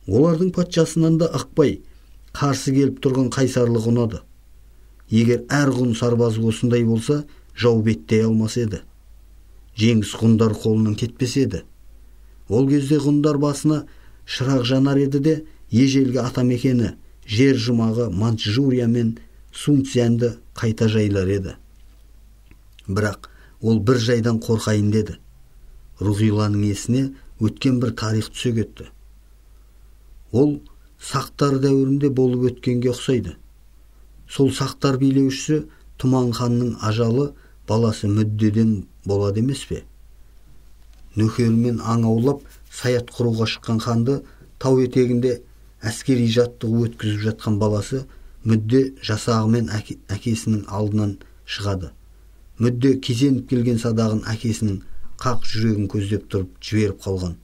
Олардың патшасынан да ықпай қарсы келіп тұрған қайсарлығы ұнады. Егер әр ғұн сарбазы осындай болса, жау беттей алмас еді. Жеңіс ғұндар қолынан кетпес еді. Ол кезде ғұндар басына шырақ жанар еді де, ежелгі атамекені, жер жұмағы Манчжурия мен Сунцзянды қайта жайлар еді. Бірақ ол бір жайдан қорқайын деді. Рұғиланың есіне өткен бір тарих түсе кетті. Ол сақтар дәуірінде болып өткенге ұқсайды. Сол сақтар билеушісі Тұман ханның ажалы баласы Мүддеден болады емес пе? Нөкерімен аң аулап саят құруға шыққан ханды тау етегінде әскери жаттығу өткізіп жатқан баласы Мүдде жасағымен әкесінің алдынан шығады. Мүдде кезеніп келген садағын әкесінің қақ жүрегін көздеп тұрып жіберіп қалған.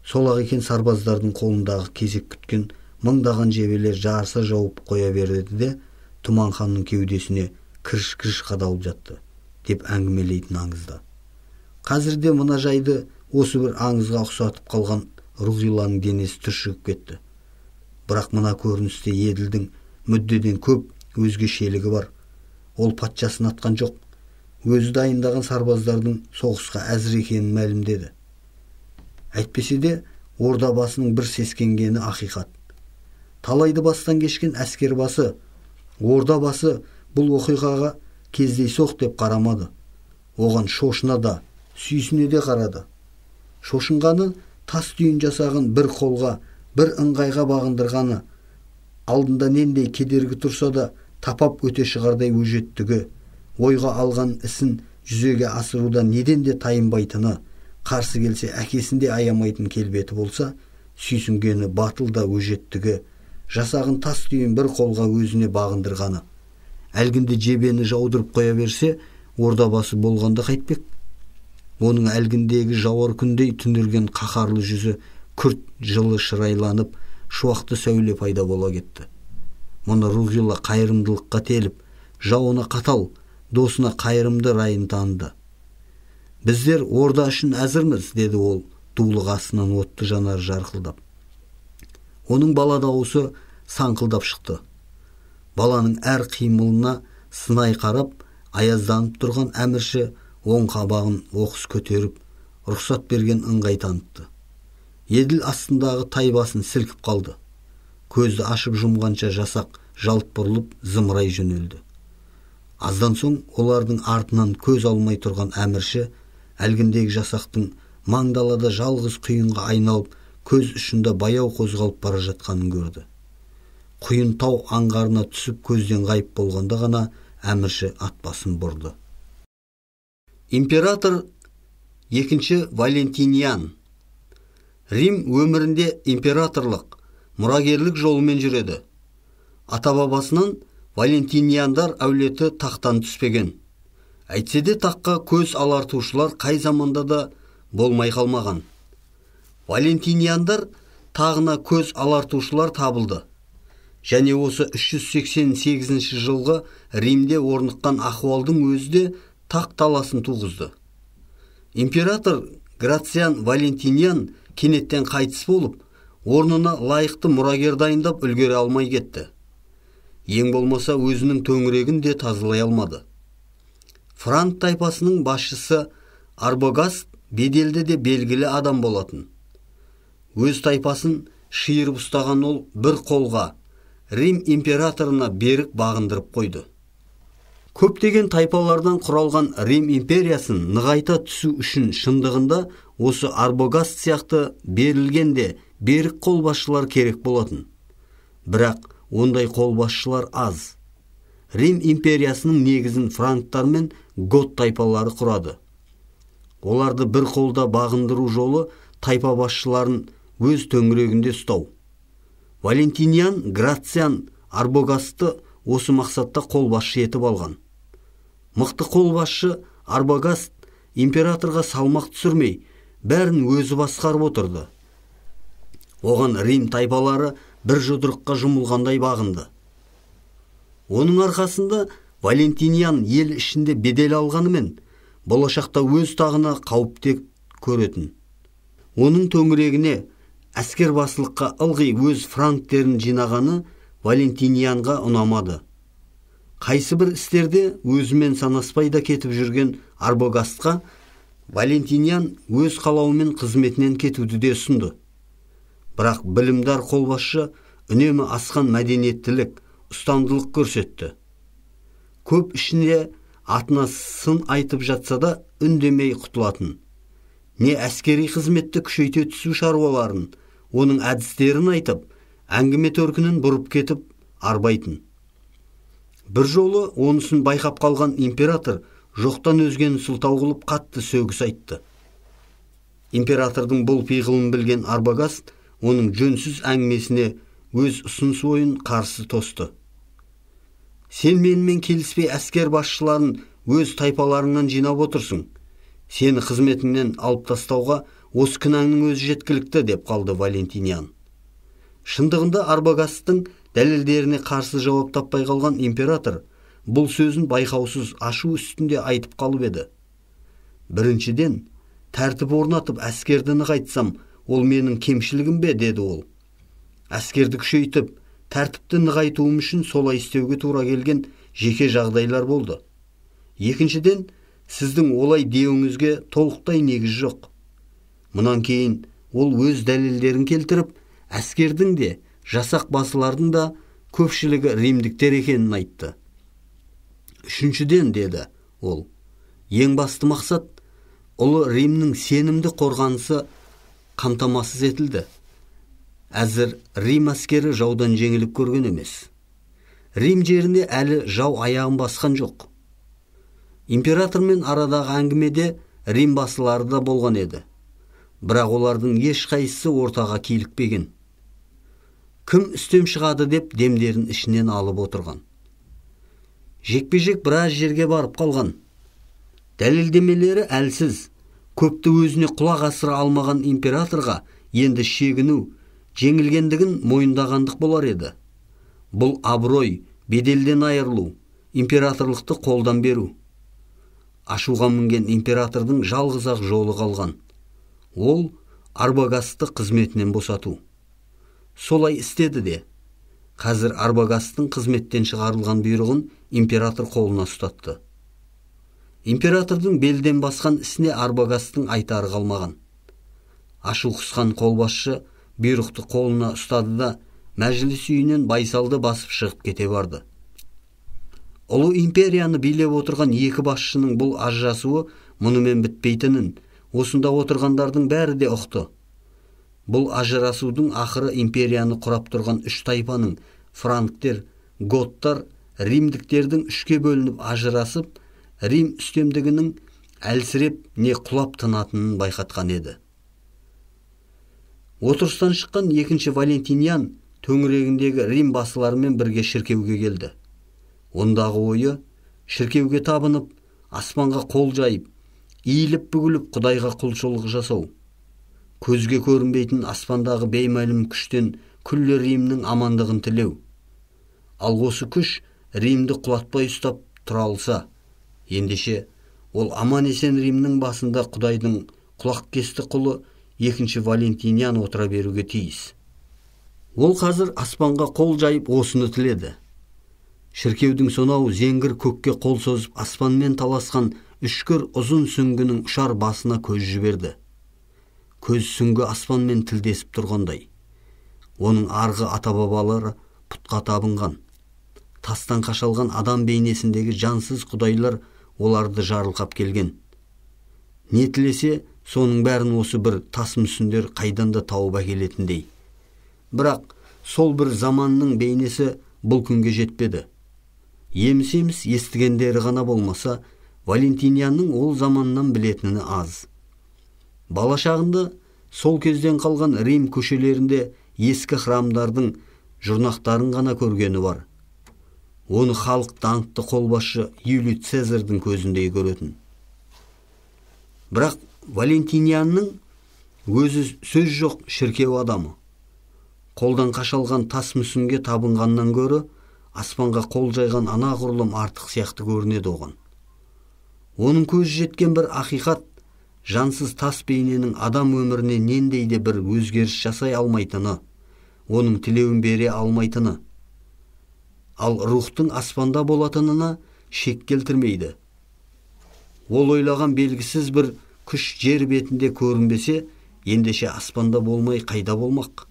Сол-ақ екен сарбаздардың қолындағы кезек күткен мыңдаған жебелер жарыса жауып қоя берді де, Тұман ханның кеудесіне кіріш-кіріш қадалып жатты, деп әңгімелейтін аңызда. Қазірде мына жайды осы бір аңызға ұқсатып қалған Рұғиланың денесі түршігіп кетті. Бірақ мына көріністе Еділдің Мүддеден көп өзгешелігі бар. Ол патшасын атқан жоқ. Өзі дайындаған сарбаздардың соғысқа әзір екенін мәлімдеді. Әйтпесе де орда басының бір сескенгені ақиқат. Талайды бастан кешкен әскер басы, орда басы бұл оқиғаға кездейсоқ деп қарамады. Оған шошына да, сүйсіне де қарады. Шошынғаны тас түйін жасағын бір қолға, бір ыңғайға бағындырғаны, алдында нендей кедергі тұрса да тапап өте шығардай өжеттігі, ойға алған ісін жүзеге асыруда неден де тайынбайтыны, қарсы келсе әкесін де аямайтын келбеті болса, сүйсінгені батыл да өжеттігі, жасағын тас түйін бір қолға өзіне бағындырғаны. Әлгінде жебені жаудырып қоя берсе, ордабасы болғанда қайтпек. Оның әлгіндегі жауар күндей түнерген қаһарлы жүзі күрт жылы шырайланып, шуақты сәуле пайда бола кетті. Мұны Рұғила қайырымдылыққа теліп, жауына қатал, досына қайырымды райын таныды. Біздер орда үшін әзірміз, деді ол дулық астынан отты жанары жарқылдап. Оның бала дауысы саңқылдап шықты. Баланың әр қимылына сынай қарап, аязданып тұрған әмірші оң қабағын оқыс көтеріп, рұқсат берген ыңғай танытты. Еділ астындағы тай басын сілкіп қалды. Көзді ашып жұмғанша жасақ жалт бұрылып зымырай жөнелді. Аздан соң олардың артынан көз алмай тұрған әмірші әлгіндегі жасақтың маң далада жалғыз құйынға айналып, көз ұшында баяу қозғалып бара жатқанын көрді. Құйын тау аңғарына түсіп көзден ғайып болғанда ғана әмірші ат басын бұрды. Император 2 Валентиниан. Рим өмірінде императорлық, мұрагерлік жолымен жүреді. Ата-бабасынан Валентиниандар әулеті тақтан түспеген. Әйтсе де таққа көз алартушылар қай заманда да болмай қалмаған. Валентиниандар тағына көз алартушылар табылды. Және осы 388 жылғы Римде орныққан ахуалдың өзі де тақ таласын туғызды. Император Грациан Валентиниан кенеттен қайтыс болып, орнына лайықты мұрагер дайындап үлгере алмай кетті. Ең болмаса өзінің төңірегін де тазалай алмады. Франк тайпасының басшысы Арбогаст беделді де белгілі адам болатын. Өз тайпасын шиырып ұстаған ол бір қолға Рим императорына берік бағындырып қойды. Көптеген тайпалардан құралған Рим империясын нығайта түсу үшін шындығында осы Арбогаст сияқты берілген де берік қолбасшылар керек болатын. Бірақ ондай қолбасшылар аз. Рим империясының негізін франктар мен гот тайпалары құрады. Оларды бір қолда бағындыру жолы тайпа басшыларын өз төңірегінде ұстау. Валентиниан Грациан Арбогастты осы мақсатта қолбасшы етіп алған. Мықты қолбасшы Арбогаст императорға салмақ түсірмей, бәрін өзі басқарып отырды. Оған Рим тайпалары бір жұдырыққа жұмылғандай бағынды. Оның арқасында Валентиниан ел ішінде бедел алғанымен, болашақта өз тағына қауіпте көретін. Оның төңірегіне Әскербасылыққа ылғи өз франктерін жинағаны Валентинианға ұнамады. Қайсы бір істерде өзімен санаспай да кетіп жүрген Арбогастқа Валентиниан өз қалауымен қызметінен кетуді де ұсынды. Бірақ білімдар қолбасшы үнемі асқан мәдениеттілік, ұстамдылық көрсетті. Көп ішінде атына сын айтып жатса да үндемей құтылатын. Не әскери қызметті күшейте түсу шаруаларын, оның әдістерін айтып, әңгіме төркінін бұрып кетіп арбайтын. Бір жолы онысын байқап қалған император жоқтан өзгені сылтау қылып қатты сөгіс айтты. Императордың бұл пиғылын білген Арбогаст оның жөнсіз әңгімесіне өз ұсыныс ойын қарсы тосты. Сен менімен келіспей әскер басшыларын өз тайпаларыңнан жинап отырсың. Сені қызметіңнен алып тастауға осы кінәңнің өзі жеткілікті, деп қалды Валентиниан. Шындығында Арбогасттың дәлелдеріне қарсы жауап таппай қалған император бұл сөзін байқаусыз ашу үстінде айтып қалып еді. Біріншіден, тәртіп орнатып әскерді нығайтсам, ол менің кемшілігім бе, деді ол. Әскерді күшейтіп, тәртіпті нығайтуым үшін солай істеуге тура келген жеке жағдайлар болды. Екіншіден, сіздің олай деуіңізге толықтай негіз жоқ. Мұнан кейін ол өз дәлелдерін келтіріп, әскердің де, жасақ басылардың да көпшілігі римдіктер екенін айтты. Үшіншіден, деді ол, ең басты мақсат, ұлы Римнің сенімді қорғанысы қамтамасыз етілді. Әзір Рим әскері жаудан жеңіліп көрген емес. Рим жеріне әлі жау аяғын басқан жоқ. Императормен арадағы әңгімеде Рим басылары да болған еді. Бірақ олардың ешқайсысы ортаға килікпеген. Кім үстем шығады деп демдерін ішінен алып отырған. Жекпе-жек біраз жерге барып қалған. Дәлелдемелері әлсіз, көпті өзіне құлақ асыра алмаған императорға енді шегіну, жеңілгендігін мойындағандық болар еді. Бұл абырой, беделден айырылу, императорлықты қолдан беру. Ашуға мінген императордың жалғыз-ақ жолы қалған. Ол Арбогастты қызметінен босату. Солай істеді де. Қазір Арбогасттың қызметтен шығарылған бұйрығын император қолына ұстатты. Императордың белден басқан ісіне Арбогасттың айтары қалмаған. Ашу құсқан қолбасшы бұйрықты қолына ұстады да, мәжіліс үйінен байсалды басып шығып кете барды. Ұлы империяны билеп отырған екі басшының бұл ажырасуы мұнымен бітпейтінін осында отырғандардың бәрі де ұқты. Бұл ажырасудың ақыры империяны құрап тұрған үш тайпаның франктер, готтар, римдіктердің үшке бөлініп ажырасып, Рим үстемдігінің әлсіреп не құлап тынатынын байқатқан еді. Отырыстан шыққан екінші Валентиниан төңірегіндегі Рим басыларымен бірге шіркеуге келді. Ондағы ойы шіркеуге табынып, аспанға қол жайып, иіліп бүгіліп Құдайға құлшылық жасау. Көзге көрінбейтін аспандағы беймәлім күштен күллі Римнің амандығын тілеу. Ал осы күш Римді құлатпай ұстап тұра алса, ендеше ол аман-есен Римнің басында Құдайдың құлақкесті құлы екінші Валентиниан отыра беруге тиіс. Ол қазір аспанға қол жайып осыны тіледі. Шіркеудің сонау зеңгір көкке қол созып аспанмен таласқан үшкір ұзын сүңгінің ұшар басына көз жіберді. Көз сүңгі аспанмен тілдесіп тұрғандай. Оның арғы ата-бабалары пұтқа табынған. Тастан қашалған адам бейнесіндегі жансыз құдайлар оларды жарылқап келген. Не тілесе, соның бәрін осы бір тас мүсіндер қайдан да тауып әкелетіндей. Бірақ сол бір заманның бейнесі бұл күнге жетпеді. Еміс-еміс естігендері ғана болмаса, Валентинианның ол заманнан білетіні аз. Бала шағында сол кезден қалған Рим көшелерінде ескі храмдардың жұрнақтарын ғана көргені бар. Оны халық даңқты қолбасшы Юлий Цезарьдың көзіндей көретін. Бірақ Валентинианның өзі сөз жоқ шіркеу адамы. Қолдан қашалған тас мүсінге табынғаннан гөрі аспанға қол жайған анағұрлым артық сияқты көрінеді оған. Оның көзі жеткен бір ақиқат, жансыз тас бейненің адам өміріне нендей де бір өзгеріс жасай алмайтыны, оның тілеуін бере алмайтыны, ал рухтың аспанда болатынына шек келтірмейді. Ол ойлаған белгісіз бір күш жер бетінде көрінбесе, ендеше аспанда болмай қайда болмақ?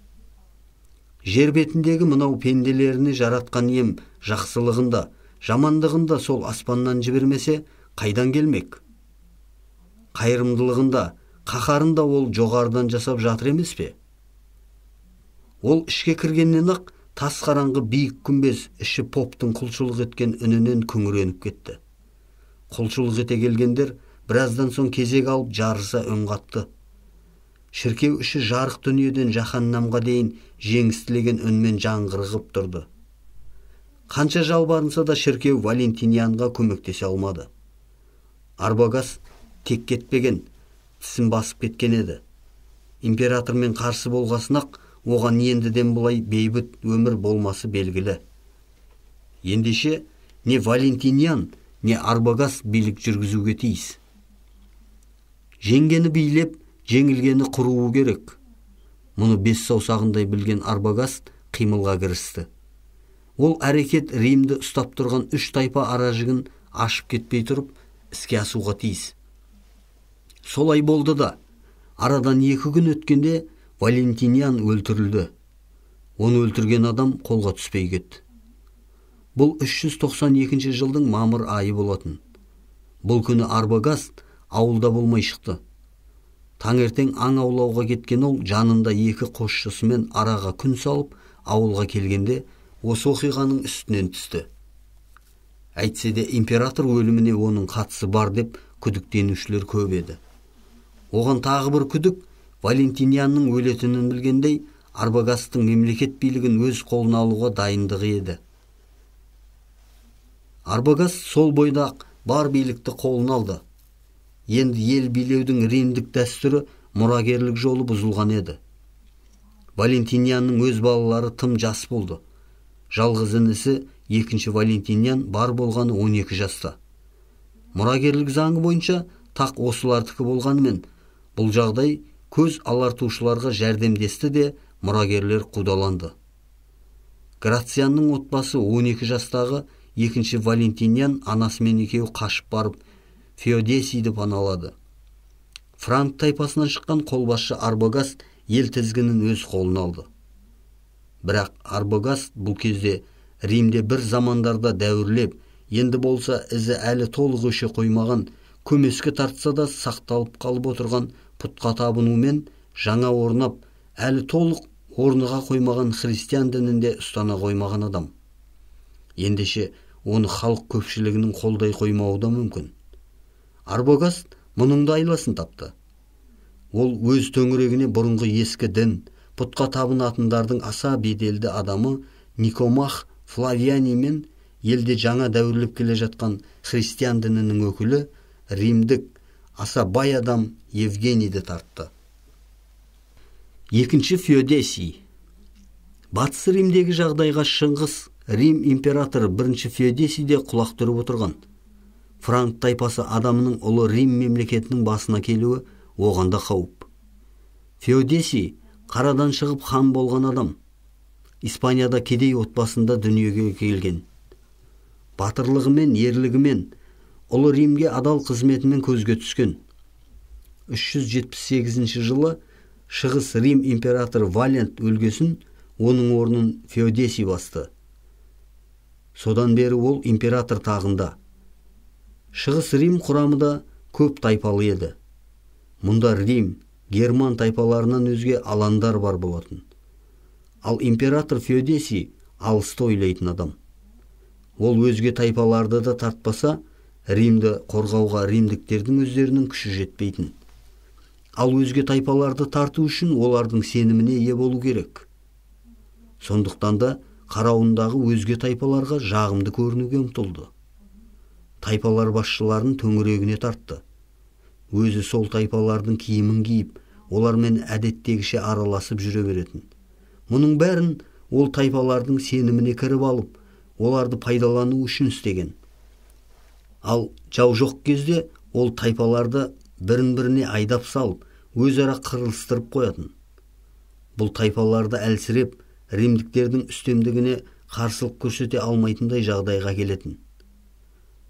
Жер бетіндегі мынау пенделеріне жаратқан ем жақсылығында, жамандығында сол аспаннан жібермесе, қайдан келмек? Қайырымдылығында, қаһарында ол жоғарыдан жасап жатыр емес пе? Ол ішке кіргеннен-ақ тас қараңғы биік күмбез іші поптың құлшылық еткен үнінен күңіреніп кетті. Құлшылық ете келгендер біраздан соң кезек алып жарыса үн қатты. Шіркеу іші жарық дүниеден жаһаннамға дейін жеңіс тілеген үнмен жаңғырығып тұрды. Қанша жалбарынса да шіркеу Валентинианға көмектесе алмады. Арбогаст тек кетпеген, тісін басып кеткен еді. Императормен қарсы болғасын-ақ оған ендіден бұлай бейбіт өмір болмасы белгілі. Ендеше не Валентиниан, не Арбогаст билік жүргізуге тиіс. Жеңгені билеп, жеңілгені құруы керек. Мұны бес саусағындай білген Арбогаст қимылға кірісті. Ол әрекет Римді ұстап тұрған үш тайпа аражігін ашып кетпей тұрып, іске асуға тиіс. Солай болды да, арадан 2 күн өткенде Валентиниан өлтірілді. Оны өлтірген адам қолға түспей кетті. Бұл 392 жылдың мамыр айы болатын. Бұл күні Арбогаст ауылда болмай шықты. Таңертең аң аулауға кеткен ол жанында 2 қосшысымен араға күн салып, ауылға келгенде осы оқиғаның үстінен түсті. Әйтсе де император өліміне оның қатысы бар деп күдіктенушілер көп еді. Оған тағы бір күдік, Валентинианның өлетінін білгендей, Арбогасттың мемлекет билігін өз қолына алуға дайындығы еді. Арбогаст сол бойда-ақ бар билікті қолына алды. Енді ел билеудің римдік дәстүрі мұрагерлік жолы бұзылған еді. Валентинианның өз балалары тым жас болды. Жалғыз інісі екінші Валентиниан бар болғаны 12 жаста. Мұрагерлік заңы бойынша тақ осылардікі болғанымен, бұл жағдай көз алартушыларға жәрдемдесті де мұрагерлер қудаланды. Грацианның отбасы 12 жастағы екінші Валентиниан анасымен екеуі қашып барып Феодесийді паналады. Франк тайпасынан шыққан қолбасшы Арбогаст ел тізгінін өз қолына алды. Бірақ Арбогаст бұл кезде Римде бір замандарда дәуірлеп, енді болса ізі әлі толық өше қоймаған, көмескі тартса да сақталып қалып отырған пұтқа табынумен жаңа орнап, әлі толық орныға қоймаған христиан дінінде ұстана қоймаған адам. Ендеше оны халық көпшілігінің қолдай қоймауы да мүмкін. Арбогаст мұның да айласын тапты. Ол өз төңірегіне бұрынғы ескі дін, пұтқа табынатындардың аса беделді адамы Никомах Флавиани мен елде жаңа дәуірлеп келе жатқан христиан дінінің өкілі римдік аса бай адам Евгенийді тартты. Екінші Феодесий. Батыс Римдегі жағдайға Шыңғыс Рим императоры бірінші Феодесий де құлақ түріп отырған. Франк тайпасы адамының ұлы Рим мемлекетінің басына келуі оған да қауіп. Феодесий қарадан шығып хан болған адам. Испанияда кедей отбасында дүниеге келген. Батырлығымен, ерлігімен, ұлы Римге адал қызметімен көзге түскен. 378 жылы Шығыс Рим императоры Валент өлгесін, оның орнын Феодесий басты. Содан бері ол император тағында. Шығыс Рим құрамы да көп тайпалы еді. Мұнда Рим, Герман тайпаларынан өзге аландар бар болатын. Ал император Феодесий алысты ойлайтын адам. Ол өзге тайпаларды да тартпаса, Римді қорғауға римдіктердің өздерінің күші жетпейтін. Ал өзге тайпаларды тарту үшін олардың сеніміне ие болу керек. Сондықтан да қарауындағы өзге тайпаларға жағымды көрінуге ұмтылды. Тайпалар басшыларын төңірегіне тартты. Өзі сол тайпалардың киімін киіп, олармен әдеттегіше араласып жүре беретін. Мұның бәрін ол тайпалардың сеніміне кіріп алып, оларды пайдалану үшін істеген. Ал жау жоқ кезде ол тайпаларды бірін-біріне айдап салып, өзара қырылыстырып қоятын. Бұл тайпаларды әлсіреп, римдіктердің үстемдігіне қарсылық көрсете алмайтындай жағдайға келетін.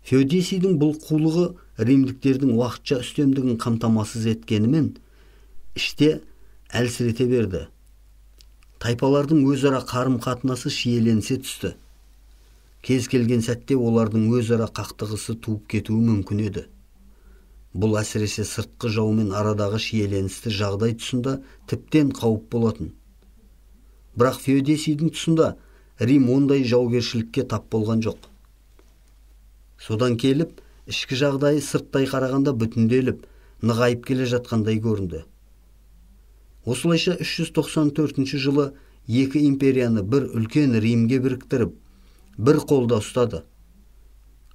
Феодосийдің бұл қулығы римдіктердің уақытша үстемдігін қамтамасыз еткенімен, іште әлсірете берді. Тайпалардың өзара қарым-қатынасы шиеленісе түсті. Кез келген сәтте олардың өзара қақтығысы туып кетуі мүмкін еді. Бұл әсіресе сыртқы жаумен арадағы шиеленісті жағдай тұсында тіптен қауіп болатын. Бірақ Феодосийдің тұсында Рим ондай жаугершілікке тап болған жоқ. Содан келіп, ішкі жағдайы сырттай қарағанда бүтінделіп, нығайып келе жатқандай көрінді. Осылайша 394 жылы екі империяны бір үлкен Римге біріктіріп, бір қолда ұстады.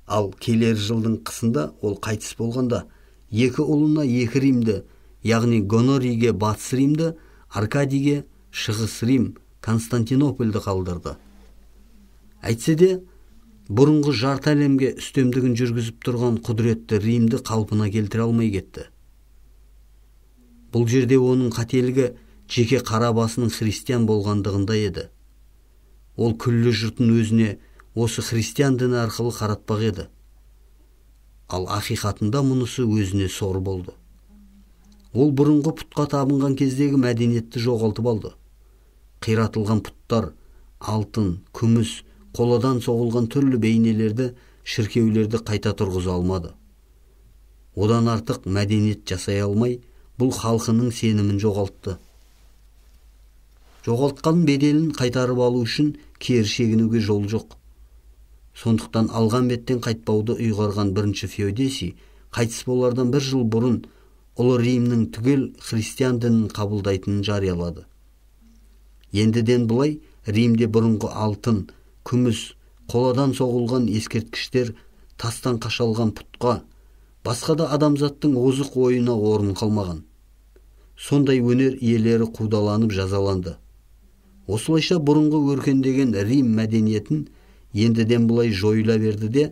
Ал келер жылдың қысында ол қайтыс болғанда, екі ұлына екі Римді, яғни Гонорийге Батыс Римді, Аркадийге Шығыс Рим, Константинопольді қалдырды. Әйтсе де, бұрынғы жарты әлемге үстемдігін жүргізіп тұрған құдіретті Римді қалпына келтіре алмай кетті. Бұл жерде оның қателігі жеке қара басының христиан болғандығында еді. Ол күллі жұртын өзіне осы христиан діні арқылы қаратпақ еді. Ал ақиқатында мұнысы өзіне сор болды. Ол бұрынғы пұтқа табынған кездегі мәдениетті жоғалтып алды. Қиратылған пұттар, алтын, күміс, қоладан соғылған түрлі бейнелерді, шіркеулерді қайта тұрғыза алмады. Одан артық мәдениет жасай алмай, бұл халқының сенімін жоғалтты. Жоғалтқан беделін қайтарып алу үшін кері шегінуге жол жоқ. Сондықтан алған беттен қайтпауды ұйғарған бірінші Феодосий қайтыс болардан бір жыл бұрын ұлы Римнің түгел христиан дінін қабылдайтынын жариялады. Ендіден былай Римде бұрынғы алтын, күміс, қоладан соғылған ескерткіштер, тастан қашалған пұтқа, басқа да адамзаттың озық ойына орын қалмаған. Сондай өнер иелері қудаланып жазаланды. Осылайша бұрынғы өркендеген Рим мәдениетін ендіден былай жойыла берді де,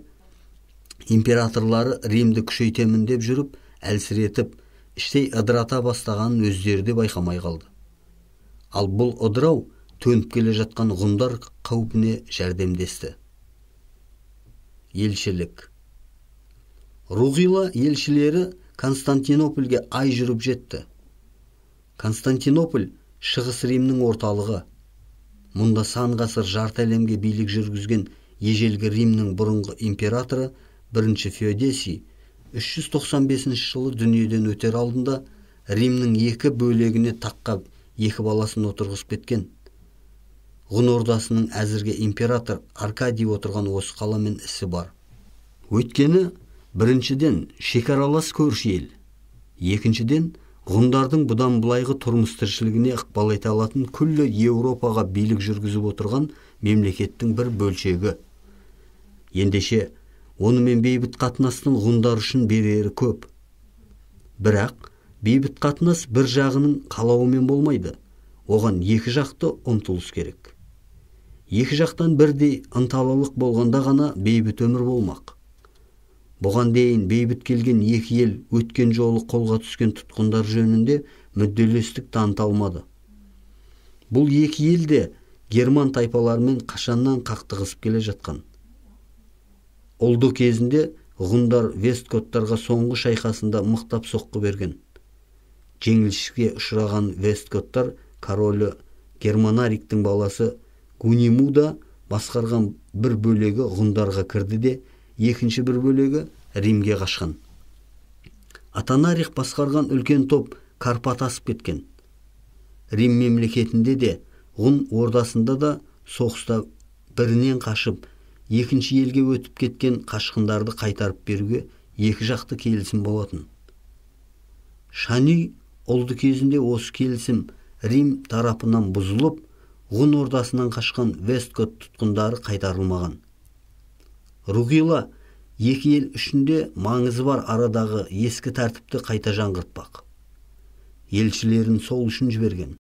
императорлары Римді күшейтемін деп жүріп, әлсіретіп, іштей ыдырата бастағанын өздері де байқамай қалды. Ал бұл ыдырау төніп келе жатқан ғұндар қаупіне жәрдемдесті. Елшілік. Руғила елшілері Константинопольге ай жүріп жетті. Константинополь Шығыс Римнің орталығы. Мұнда сан ғасыр жарты әлемге билік жүргізген ежелгі Римнің бұрынғы императоры бірінші Феодосий 395 жылы дүниеден өтер алдында Римнің екі бөлегіне таққа екі баласын отырғызып кеткен. Ғұн ордасының әзірге император Аркадий отырған осы қаламен ісі бар. Өйткені біріншіден шекаралас көрші ел, екіншіден ғұндардың бұдан былайғы тұрмыс тіршілігіне ықпал ете алатын күллі Еуропаға билік жүргізіп отырған мемлекеттің бір бөлшегі. Ендеше онымен бейбіт қатынастың ғұндар үшін берері көп. Бірақ бейбіт қатынас бір жағының қалауымен болмайды. Оған екі жақты ұмтылыс керек. Екі жақтан бірдей ынталылық болғанда ғана бейбіт өмір болмақ. Бұған дейін бейбіт келген екі ел өткен жолы қолға түскен тұтқындар жөнінде мүдделестік таныта алмады. Бұл екі ел де герман тайпаларымен қашаннан қақтығысып келе жатқан. Ұлды кезінде ғұндар вестготтарға соңғы шайқасында мықтап соққы берген. Жеңіліске ұшыраған вестготтар королі Германариктің баласы Гунимуда басқарған бір бөлегі ғұндарға кірді де, екінші бір бөлегі Римге қашқан. Атанарих басқарған үлкен топ Карпат асып кеткен. Рим мемлекетінде де, ғұн ордасында да соғыста бірінен қашып, екінші елге өтіп кеткен қашқындарды қайтарып беруге екі жақты келісім болатын. Шани ұлды кезінде осы келісім Рим тарапынан бұзылып, Ғұн ордасынан қашқан вестгот тұтқындары қайтарылмаған. Руғила екі ел үшінде маңызы бар арадағы ескі тәртіпті қайта жаңғыртпақ. Елшілерін сол үшін жіберген.